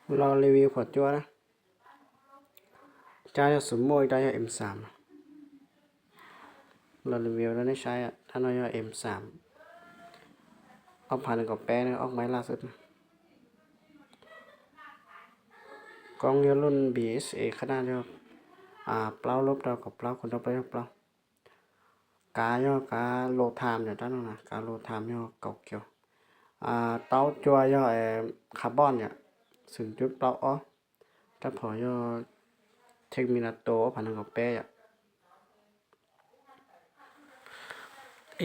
Los review qhuav cua na. Rab yog Sumo, rab yog M xam. Los review rau nej saib, rab no yog M xam, ob phav nees nkaum peb, ob maiv laj xwb. Koob yog luj B S A, qhab naj yog plaub, lub rau kaum plaub, khum rau plaub yog plaub. Kav yog kav low time yom, rab no na, kav low time yog kaum kiv. Taub cua yog carbon yom, xwm cuj plaub ob. Rab phom yog Terminator ob phav nees nkaum peb yom.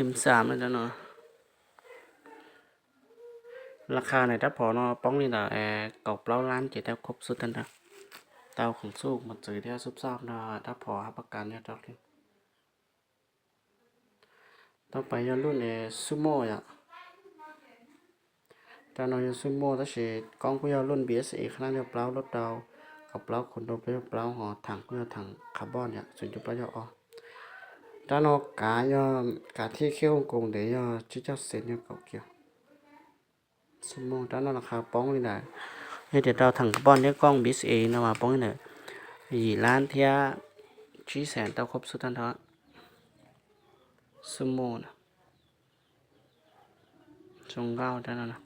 M xam no. Laj qha na, rab phom no poob li ntawm kaum plaub lab ces tau khob xub tag nrho. Tau khoom xuj mos txwv thiab xub xoj no, rab phom hab pab kas nyob rau li. Tau pais yog luj Sumo yom. Rab no yog Sumo tab sis koob kuj yog luj B S A, qhab naj yog plaub, lub rau kaum plaub, khum rau plaub yog plaub, ho theem kuj yog theem carbon yom, xwm cuj plaub yog ob. Rab no kav yog kav thij khib koos ntev yog tsib caug xees yog kaum kiv. Sumo rab no laj qha poob li ntawm, yog tias rau theem carbon thiab koob B S A no mas poob li ntawm yim lab thiab tsib xees tau khob xub tag nrho. Sumo zoo nkauj rab no.